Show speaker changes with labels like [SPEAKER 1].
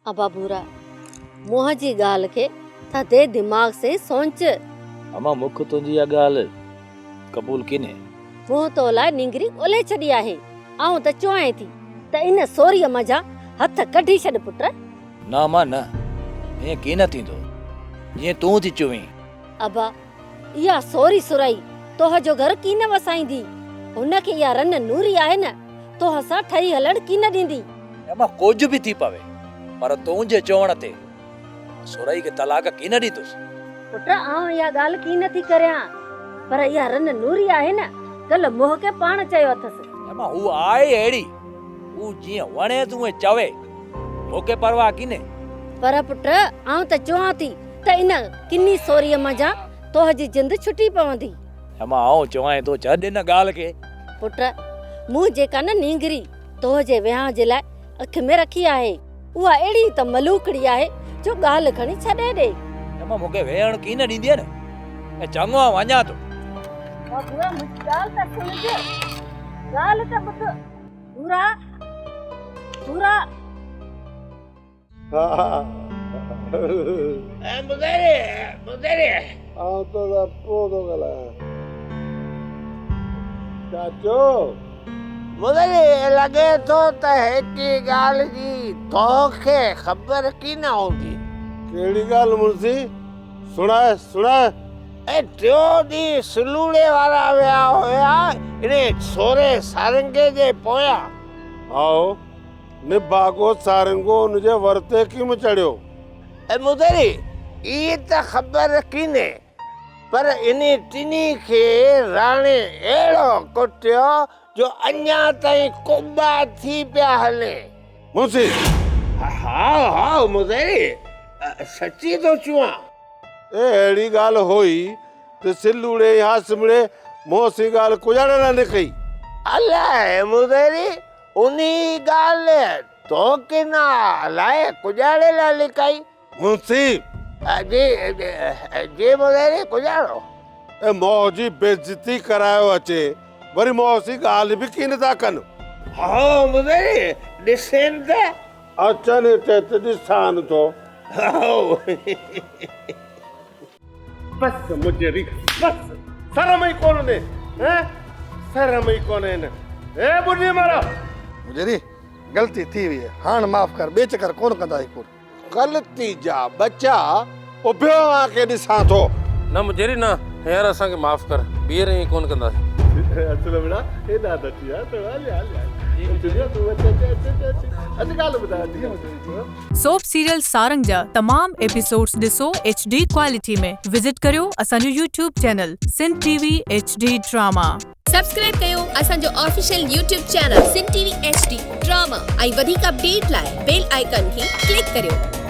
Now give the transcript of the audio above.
[SPEAKER 1] ابا ڀورا، منهن جي ڳالهه کي ٿڌي دماغ سين سونچ.
[SPEAKER 2] امان مون کي تنهنجي اها ڳالهه قبول ڪينهي.
[SPEAKER 1] مون تو لاء نينگري ڳولي ڇڏي آهي. آئون ته چوانء ٿي ته ان سوريء منجهان هٿ ڪڍي ڇڏ پٽ.
[SPEAKER 2] نه امان نه، ائين ڪينه ٿيندو، جيئن تون ٿي چوين.
[SPEAKER 1] ابا، اها سوري سرائي توهه جو گهر ڪينه وسائيندي. هن کي اها رن نوري آهي نه، توهه سان ٺهي هلڻ ڪينه ڏيندي.
[SPEAKER 2] اما ڪجهه به ٿي پوي، پر تنهنجي چوڻ تي مان سرائي کي طلاق ڪينه ڏيندس.
[SPEAKER 1] پٽ، آئون اها ڳالهه ڪينه ٿي ڪريان، پر اها رن نوري آهي نه، ڪلهه منهن کي پاڻ چيو اٿس.
[SPEAKER 2] اما هوء آهي اهڙي، هو جيئن وڻيس اونئين چوي، مون کي پرواهه ڪينهي.
[SPEAKER 1] پر پٽ، آئون ته چوان ٿي ته ان ڪني سوريء منجهان توهه جي جند ڇٽي پوندي.
[SPEAKER 2] اما آئون چوانء ٿو ڇڏ ان ڳالهه کي.
[SPEAKER 1] پٽ، مون جيڪا نه نينگري توهه جي وهانء جي لاء اک ۾ رکي آهي، اها اهڙي ته ملوڪڙي آهي جو ڳالهه کڻي ڇڏي ڏي.
[SPEAKER 2] اما مون کي ويهڻ ڪين ڏيندينء نه؟ ۽ چڱو آئون وڃان ٿو.
[SPEAKER 1] ڀورا منهنجي ڳالهه ته سڻج، ڳالهه ته ٻڌ. ڀورا، ڀورا.
[SPEAKER 3] مزاري مزاري.
[SPEAKER 4] آئون تو سان پوء ٿو ڳالهايان. چاچو.
[SPEAKER 3] مزاري لڳي ٿو ته هڪڙي ڳالهه جي توکي خبر ڪين هوندي.
[SPEAKER 4] ڪهڙي ڳالهه منشي؟ سڻاء سڻاء.
[SPEAKER 3] ۽ ٽيون ڏينهن سلوڙي وارا ويا هيا انهي سورهيه سارنگي جي پويان.
[SPEAKER 4] هائو. نڀاڳو سارنگو ان جي ور تي ڪيم چڙهيو.
[SPEAKER 3] اي مدري، اي ته خبر ڪينهي، پر انهي ٽنهي کي راڻي اهڙو ڪٽيو جو اڃا تائين ڪوٻا ٿي پيا هلين.
[SPEAKER 4] منشي!
[SPEAKER 3] هائو، هائو مدري، سچي ٿو چوان.
[SPEAKER 4] اي اهڙي ڳالهه هئي ته سلوڙي ۽ هاسمڙي مون سين ڳالهه ڪجاڙي لاء نه ڪئي.
[SPEAKER 3] الائي مدري، انهي ڳالهه توکي نه الائي ڪڄاڙي لاء لڪائي.
[SPEAKER 4] منشي!
[SPEAKER 3] جي جي مولائي ڪڄاڙو.
[SPEAKER 4] اي موهه جي بيعزتي ڪرايو اچي وري موهه سين ڳالهه به ڪين ٿا ڪن.
[SPEAKER 3] هائو مولائي ڏسين ته.
[SPEAKER 4] اچن هتي ته ڏسان ٿو.
[SPEAKER 3] هائو.
[SPEAKER 4] بس مجري بس شرم ئي ڪونهي هين شرم ئي ڪونهي هن اي ٻڍي مر.
[SPEAKER 5] مجري غلطي ٿي وئي هاڻ معاف ڪر ٻئي چڪر ڪونه ڪندا هي ڪوڙ.
[SPEAKER 4] غلطي جا ٻچا اڀيو اوهان کي ڏسان ٿو.
[SPEAKER 6] نه مجري نه هينئر اسان کي معاف ڪر ٻيهر ائين ڪونه ڪنداسين.
[SPEAKER 4] اچ لمڙا هيڏانهن ته اچي ها ٿورو هليا هليا اچ تون اچ اچ اچ اچ اچ ڳالهه ٻڌاء اچ ڳالهه.
[SPEAKER 7] سوپ سيريل سارنگ جا تمام ايپيسوڊز ڏسو ايڇ ڊي ڪوالٽي ۾ وزٽ ڪريو اسان جو YouTube channel Sindh T V H D drama.
[SPEAKER 8] Subscribe ڪيو اسان جو official YouTube channel Sindh T V H D drama ۽ وڌيڪ اپڊيٽ لاء بيل آئيڪان کي ڪلڪ ڪريو.